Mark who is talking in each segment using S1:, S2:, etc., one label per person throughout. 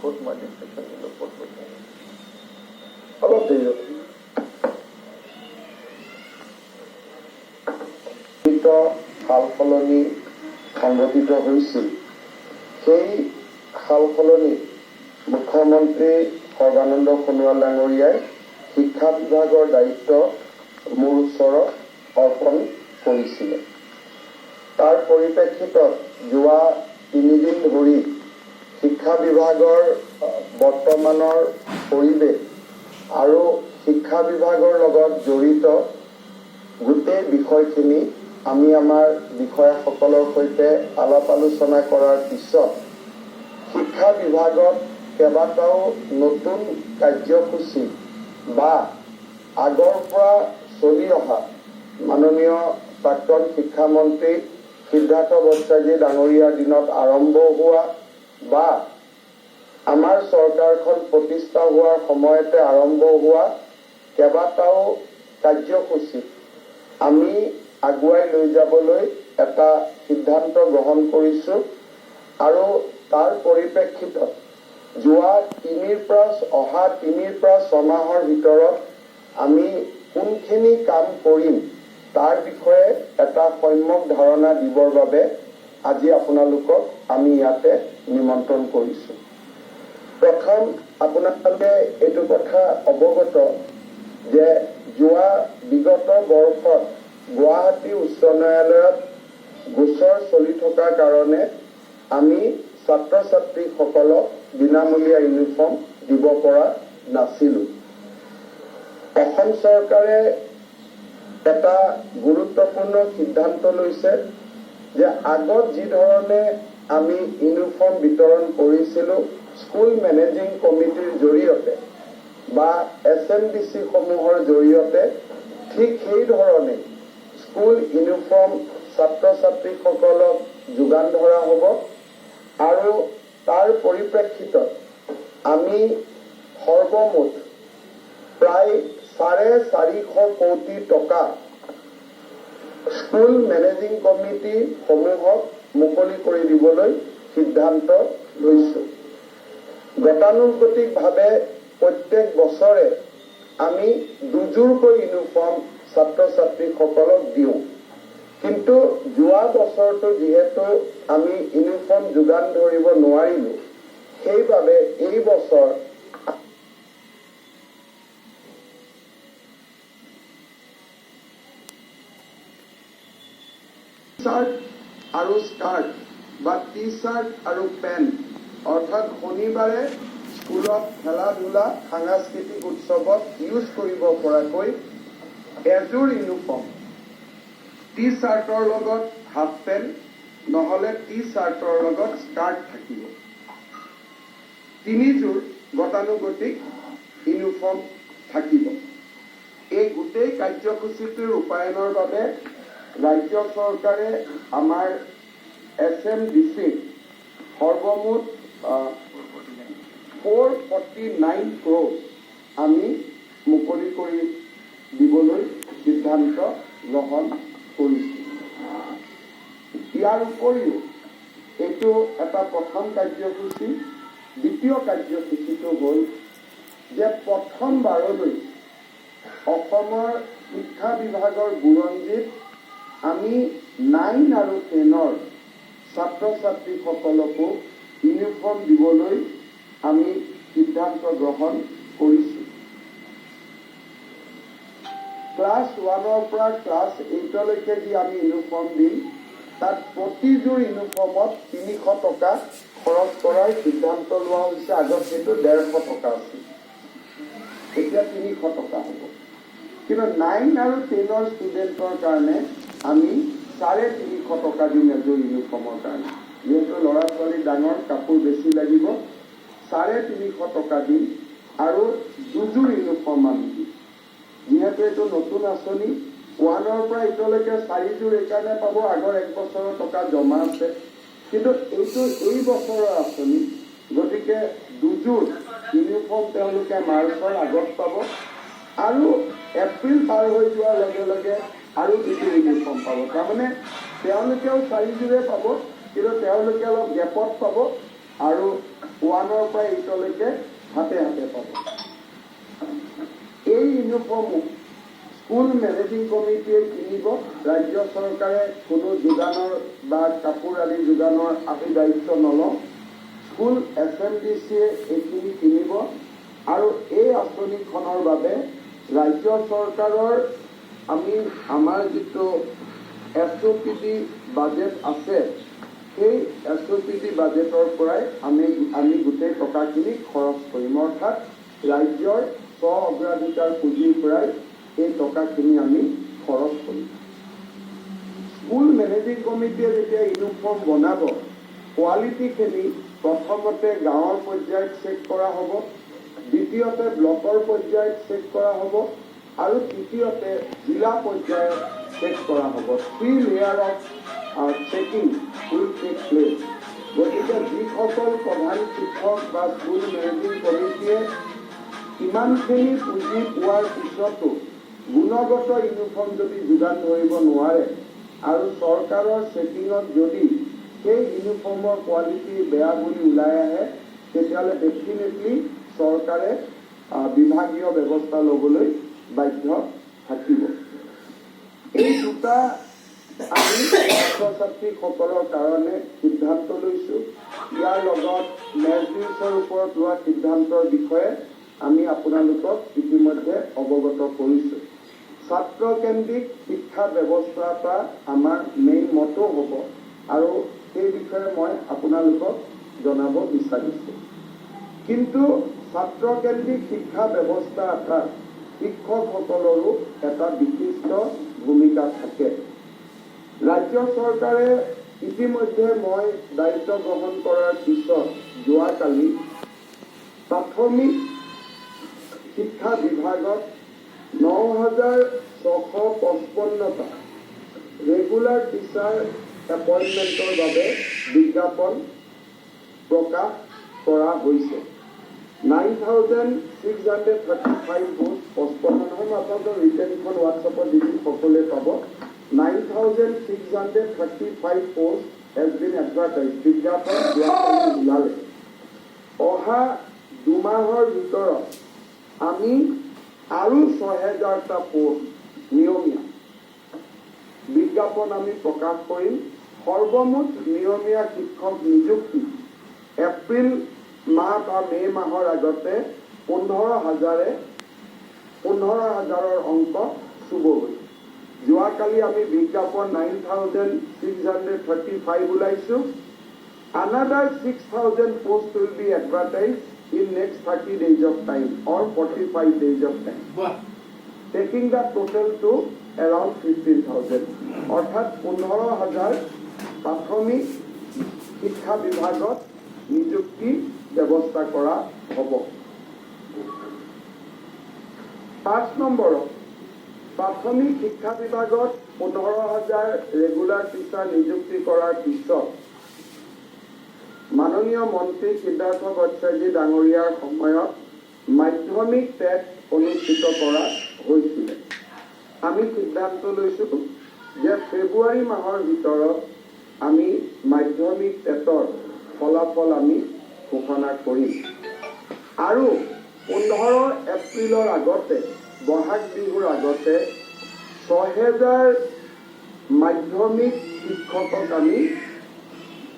S1: ক'ত মই ডিছকাশ্যন দিলোঁ, ক'ত পঠিয়ালোঁ। অলপ দেৰি হ'ব। সাল সলনি সংঘটিত হৈছিল, সেই সাল সলনিত মুখ্যমন্ত্ৰী সৰ্বানন্দ সোণোৱাল ডাঙৰীয়াই শিক্ষা বিভাগৰ দায়িত্ব মোৰ ওচৰত অৰ্পণ কৰিছিলে। তাৰ পৰিপ্ৰেক্ষিতত যোৱা 3 দিন ধৰি শিক্ষা বিভাগৰ বৰ্তমানৰ পৰিৱেশ আৰু শিক্ষা বিভাগৰ লগত জড়িত গোটেই বিষয়খিনি আমি আমাৰ বিষয়াসকলৰ সৈতে আলাপ আলোচনা কৰাৰ পিছত শিক্ষা বিভাগত কেইবাটাও নতুন কাৰ্যসূচী বা আগৰ পৰা চলি অহা মাননীয় প্ৰাক্তন শিক্ষামন্ত্ৰী সিদ্ধাৰ্থ ভট্টাচাৰ্য ডাঙৰীয়াৰ দিনত আৰম্ভ হোৱা বা আমাৰ চৰকাৰখন প্ৰতিষ্ঠা হোৱাৰ সময়তে আৰম্ভ হোৱা কেইবাটাও কাৰ্যসূচী আমি আগুৱাই লৈ যাবলৈ এটা সিদ্ধান্ত গ্ৰহণ কৰিছোঁ। আৰু তাৰ পৰিপ্ৰেক্ষিতত যোৱা তিনিৰ পৰা অহা 3ৰ পৰা 6 মাহৰ ভিতৰত আমি কোনখিনি কাম কৰিম, তাৰ বিষয়ে এটা সম্যক ধাৰণা দিবৰ বাবে আজি আপোনালোকক আমি ইয়াতে নিমন্ত্ৰণ কৰিছোঁ। প্ৰথম, আপোনালোকে এইটো কথা অৱগত যে যোৱা বিগত বৰ্ষত গুৱাহাটী উচ্চ ন্যায়ালয়ত গোচৰ চলি থকাৰ কাৰণে আমি ছাত্ৰ ছাত্ৰীসকলক বিনামূলীয়া ইউনিফৰ্ম দিব পৰা নাছিলোঁ। অসম চৰকাৰে এটা গুৰুত্বপূৰ্ণ সিদ্ধান্ত লৈছে যে আগত যি ধৰণে আমি ইউনিফৰ্ম বিতৰণ কৰিছিলোঁ স্কুল মেনেজিং কমিটিৰ জৰিয়তে বা এছ এম ডি চি সমূহৰ জৰিয়তে, ঠিক সেই ধৰণে স্কুল ইউনিফৰ্ম ছাত্ৰ ছাত্ৰীসকলক যোগান ধৰা হ'ব। আৰু তাৰ পৰিপ্ৰেক্ষিতত আমি সৰ্বমুঠ প্ৰায় 450 কোটি টকা স্কুল মেনেজিং কমিটি সমূহক মুকলি কৰি দিবলৈ সিদ্ধান্ত লৈছো। গতানুগতিকভাৱে প্ৰত্যেক বছৰে আমি দুযোৰকৈ ইউনিফৰ্ম ছাত্ৰ ছাত্ৰীসকলক দিওঁ। কিন্তু যোৱা বছৰটো যিহেতু আমি ইউনিফৰ্ম যোগান ধৰিব নোৱাৰিলো, সেইবাবে এই বছৰ চাৰ্ট আৰু স্কাৰ্ট বা টি চাৰ্ট আৰু পেণ্ট, অৰ্থাৎ শনিবাৰে স্কুলত খেলা ধূলা, সাংস্কৃতিক উৎসৱত ইউজ কৰিব পৰাকৈ এযোৰ ইউনিফৰ্ম, টি চাৰ্টৰ লগত হাফ পেণ্ট নহ'লে টি চাৰ্টৰ লগত স্কাৰ্ট থাকিব। তিনিযোৰ গতানুগতিক ইউনিফৰ্ম থাকিব। এই গোটেই কাৰ্যসূচীটোৰ ৰূপায়ণৰ বাবে ৰাজ্য চৰকাৰে আমাৰ এছ এম ডি চিক সৰ্বমুঠ 449 ক্ৰ'ৰ আমি মুকলি কৰি দিবলৈ সিদ্ধান্ত গ্ৰহণ কৰিছোঁ। ইয়াৰ উপৰিও এইটো এটা প্ৰথম কাৰ্যসূচী। দ্বিতীয় কাৰ্যসূচীটো হ'ল যে প্ৰথমবাৰলৈ অসমৰ শিক্ষা বিভাগৰ বুৰঞ্জীত আমি 9 আৰু 10ৰ ছাত্ৰ ছাত্ৰীসকলকো ইউনিফৰ্ম দিবলৈ আমি সিদ্ধান্ত গ্ৰহণ কৰিছোঁ। ক্লাছ 1ৰ পৰা ক্লাছ 8লৈকে যি আমি ইউনিফৰ্ম দিম, তাত প্ৰতিযোৰ ইউনিফৰ্মত 300 টকা খৰচ কৰাৰ সিদ্ধান্ত লোৱা হৈছে। আগত সেইটো 150 টকা আছিল, এতিয়া 300 টকা হ'ব। কিন্তু 9 আৰু 10ৰ ষ্টুডেণ্টৰ কাৰণে আমি 350 টকা দিম এযোৰ ইউনিফৰ্মৰ কাৰণে। যিহেতু ল'ৰা ছোৱালী ডাঙৰ, কাপোৰ বেছি লাগিব, 350 টকা দিম আৰু দুযোৰ ইউনিফৰ্ম আমি দিম। যিহেতু এইটো নতুন আঁচনি, 1ৰ পৰা 8লৈকে চাৰিযোৰ এইকাৰণে পাব, আগৰ এক বছৰৰ টকা জমা আছে। কিন্তু এইটো এই বছৰৰ আঁচনি, গতিকে দুযোৰ ইউনিফৰ্ম তেওঁলোকে মাৰ্চৰ আগত পাব আৰু এপ্ৰিল পাৰ হৈ যোৱাৰ লগে লগে আৰু দুযোৰ ইউনিফৰ্ম পাব। তাৰমানে তেওঁলোকেও চাৰিযোৰে পাব, কিন্তু তেওঁলোকে অলপ গেপত পাব। আৰু ওৱানৰ পৰা এইটলৈকে হাতে হাতে পাব। এই ইউনিফৰ্মো স্কুল মেনেজিং কমিটিয়ে কিনিব। ৰাজ্য চৰকাৰে কোনো যোগানৰ বা কাপোৰ আদি যোগানৰ আমি দায়িত্ব নলওঁ। স্কুল এছএমডিচিয়ে এইখিনি কিনিব আৰু এই আঁচনিখনৰ বাবে ৰাজ্য চৰকাৰৰ আমি আমাৰ যিটো এছঅ'পিডি বাজেট আছে, সেই এছঅ'পিডি বাজেটৰ পৰাই আমি গোটেই টকাখিনি খৰচ কৰিম। অৰ্থাৎ ৰাজ্যৰ স্ব অগ্ৰাধিকাৰ পুঁজিৰ পৰাই এই টকাখিনি আমি খৰচ কৰিম। স্কুল মেনেজিং কমিটিয়ে যেতিয়া ইউনিফৰ্ম বনাব, কোৱালিটিখিনি প্ৰথমতে গাঁৱৰ পৰ্যায়ত চেক কৰা হ'ব, দ্বিতীয়তে ব্লকৰ পৰ্যায়ত চেক কৰা হ'ব আৰু তৃতীয়তে জিলা পৰ্যায়ত চেক কৰা হ'ব। Three layer of checking will take place. গতিকে যিসকল প্ৰধান শিক্ষক বা স্কুল মেনেজিং কমিটিয়ে ইমানখিনি পুঁজি পোৱাৰ পিছতো গুণগত ইউনিফৰ্ম যদি যোগান ধৰিব নোৱাৰে আৰু চৰকাৰৰ চেকিঙত যদি সেই ইউনিফৰ্মৰ কোৱালিটি বেয়া বুলি ওলাই আহে, তেতিয়াহ'লে ডেফিনেটলি চৰকাৰে বিভাগীয় ব্যৱস্থা ল'বলৈ বাধ্য থাকিব। এই দুটা আমি ছাত্ৰ ছাত্ৰীসকলৰ কাৰণে সিদ্ধান্ত লৈছোঁ। ইয়াৰ লগত মেছ ওপৰত লোৱা সিদ্ধান্তৰ বিষয়ে আমি আপোনালোকক ইতিমধ্যে অৱগত কৰিছোঁ। ছাত্ৰকেন্দ্ৰিক শিক্ষা ব্যৱস্থা এটা আমাৰ মেইন মটো হ'ব আৰু সেই বিষয়ে মই আপোনালোকক জনাব বিচাৰিছোঁ। কিন্তু ছাত্ৰকেন্দ্ৰিক শিক্ষা ব্যৱস্থা এটাত শিক্ষকসকলৰো এটা বিশিষ্ট ভূমিকা থাকে। ৰাজ্য চৰকাৰে ইতিমধ্যে মই দায়িত্ব গ্ৰহণ কৰাৰ পিছত যোৱাকালি প্ৰাথমিক শিক্ষা বিভাগত 9655টা ৰেগুলাৰ টিচাৰ এপইণ্টমেণ্টৰ বাবে বিজ্ঞাপন প্ৰকাশ কৰা হৈছে। 9635 post, 55 নহয়, মই আপোনালোকক ৰিটেনখন হোৱাটছএপত দি দিম, সকলোৱে পাব। 9635 post has been advertise, বিজ্ঞাপন যোৱাকালি ওলালে। অহা 2 মাহৰ ভিতৰত আমি আৰু 6000টা পোষ্ট নিয়মীয়া বিজ্ঞাপন আমি প্ৰকাশ কৰিম। সৰ্বমুঠ নিয়মীয়া শিক্ষক নিযুক্তি এপ্ৰিল মাহ বা মে' মাহৰ আগতে 15 হাজাৰৰ অংক চুবগৈ। যোৱাকালি আমি বিজ্ঞাপন 9635 ওলাইছোঁ। Another 6,000 post will be advertised in next 30 days of time or 45 days of time, taking the total to around 15,000. অৰ্থাৎ 15,000 প্ৰাথমিক শিক্ষা বিভাগত নিযুক্তি ব্যৱস্থা কৰা হ'ব। 5 নম্বৰত, প্ৰাথমিক শিক্ষা বিভাগত 15,000 ৰেগুলাৰ টিচাৰ নিযুক্তি কৰাৰ পিছত মাননীয় মন্ত্ৰী সিদ্ধাৰ্থ ভট্টাচাৰ্য ডাঙৰীয়াৰ সময়ত মাধ্যমিক টেট অনুষ্ঠিত কৰা হৈছিলে। আমি সিদ্ধান্ত লৈছোঁ যে ফেব্ৰুৱাৰী মাহৰ ভিতৰত আমি মাধ্যমিক টেটৰ ফলাফল আমি ঘোষণা কৰিম আৰু 15 এপ্ৰিলৰ আগতে, বহাগ বিহুৰ আগতে 6000 মাধ্যমিক শিক্ষকক আমি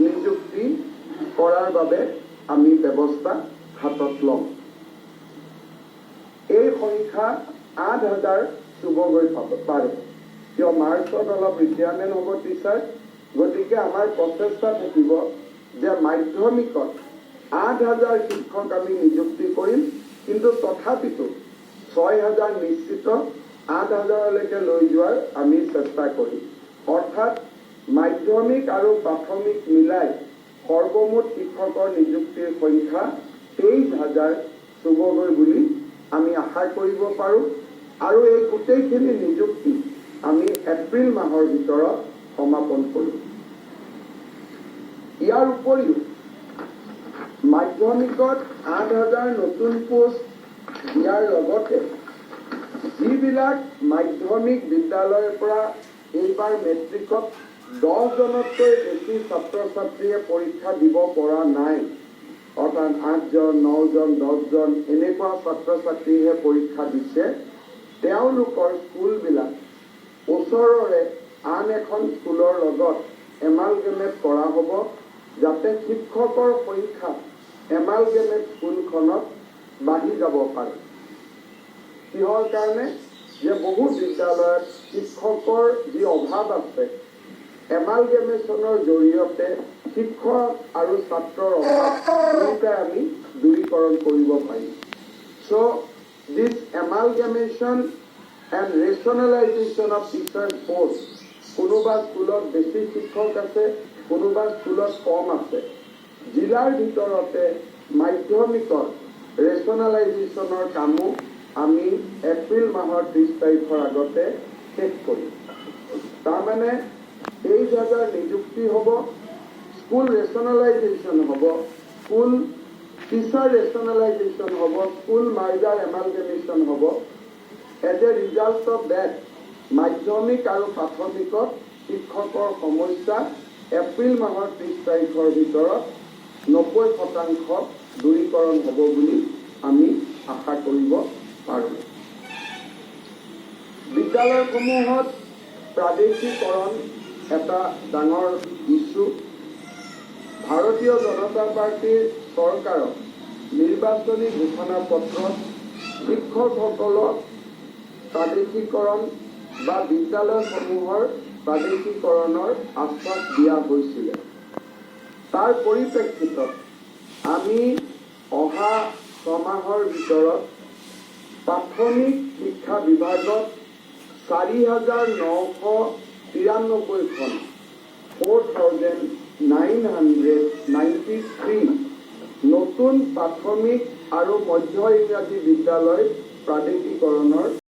S1: নিযুক্তি কৰাৰ বাবে আমি ব্যৱস্থা হাতত ল'ম। এই সংখ্যা 8000 চুবগৈ পাব পাৰে। কিয়, মাৰ্চত অলপ ৰিটায়াৰমেণ্ট হ'ব টিচাৰ। গতিকে আমাৰ প্ৰচেষ্টা থাকিব যে মাধ্যমিকত 8000 শিক্ষক আমি নিযুক্তি কৰিম। কিন্তু তথাপিতো 6000 নিশ্চিত, 8000লৈকে লৈ যোৱাৰ আমি চেষ্টা কৰিম। অৰ্থাৎ মাধ্যমিক আৰু প্ৰাথমিক মিলাই সৰ্বমুঠ শিক্ষকৰ নিযুক্তিৰ সংখ্যা 23,000 চুবগৈ বুলি আমি আশা কৰিব পাৰোঁ আৰু এই গোটেইখিনি নিযুক্তি আমি এপ্ৰিল মাহৰ ভিতৰত সমাপন কৰিম। ইয়াৰ উপৰিও মাধ্যমিকত 8000 নতুন পোষ্ট দিয়াৰ লগতে যিবিলাক মাধ্যমিক বিদ্যালয়ৰ পৰা এইবাৰ মেট্ৰিকত 10জনতকৈ বেছি ছাত্ৰ ছাত্ৰীয়ে পৰীক্ষা দিব পৰা নাই। অৰ্থাৎ আঠজন, নজন, 10জন এনেকুৱা ছাত্ৰ ছাত্ৰীহে পৰীক্ষা দিছে, তেওঁলোকৰ স্কুলবিলাক ওচৰৰে আন এখন স্কুলৰ লগত এমালগেমেট কৰা হ'ব, যাতে শিক্ষকৰ সংখ্যা এমালগেমেট স্কুলখনত বাঢ়ি যাব পাৰে। কিহৰ কাৰণে যে বহু বিদ্যালয়ত শিক্ষকৰ যি অভাৱ আছে, এমালগেমেশ্যনৰ জৰিয়তে শিক্ষক আৰু ছাত্ৰৰ অভাৱ দুয়োটাই আমি দূৰীকৰণ কৰিব পাৰিম। So this amalgamation and rationalization of teachers post, কোনোবা স্কুলত বেছি শিক্ষক আছে, কোনোবা স্কুলত কম আছে, জিলাৰ ভিতৰতে মাধ্যমিকৰ ৰেচনেলাইজেশ্যনৰ কামো আমি এপ্ৰিল মাহৰ 30 তাৰিখৰ আগতে শেষ কৰিম। তাৰমানে 23 হাজাৰ নিযুক্তি হ'ব, স্কুল ৰেচনেলাইজেশ্যন হ'ব, স্কুল টিচাৰ ৰেচনেলাইজেশ্যন হ'ব, স্কুল মাৰ্জাৰ এমালগেমেশ্যন হ'ব। As a result of that, মাধ্যমিক আৰু প্ৰাথমিকত শিক্ষকৰ সমস্যা এপ্ৰিল মাহৰ 30 তাৰিখৰ ভিতৰত 90% দূৰীকৰণ হ'ব বুলি আমি আশা কৰিব পাৰোঁ। বিদ্যালয়সমূহত প্ৰাদেশিকৰণ এটা ডাঙৰ ইছ্যু। ভাৰতীয় জনতা পাৰ্টীৰ চৰকাৰক নিৰ্বাচনী ঘোষণা পত্ৰত শিক্ষকসকলক প্ৰাদেশিকৰণ বা বিদ্যালয়সমূহৰ প্ৰাদেশিকৰণৰ আশ্বাস দিয়া হৈছিলে। তাৰ পৰিপ্ৰেক্ষিতত আমি অহা 6 মাহৰ ভিতৰত প্ৰাথমিক শিক্ষা বিভাগত 4993খন, 4993 নতুন প্ৰাথমিক আৰু মধ্য ইংৰাজী বিদ্যালয় প্ৰাদেশিকৰণৰ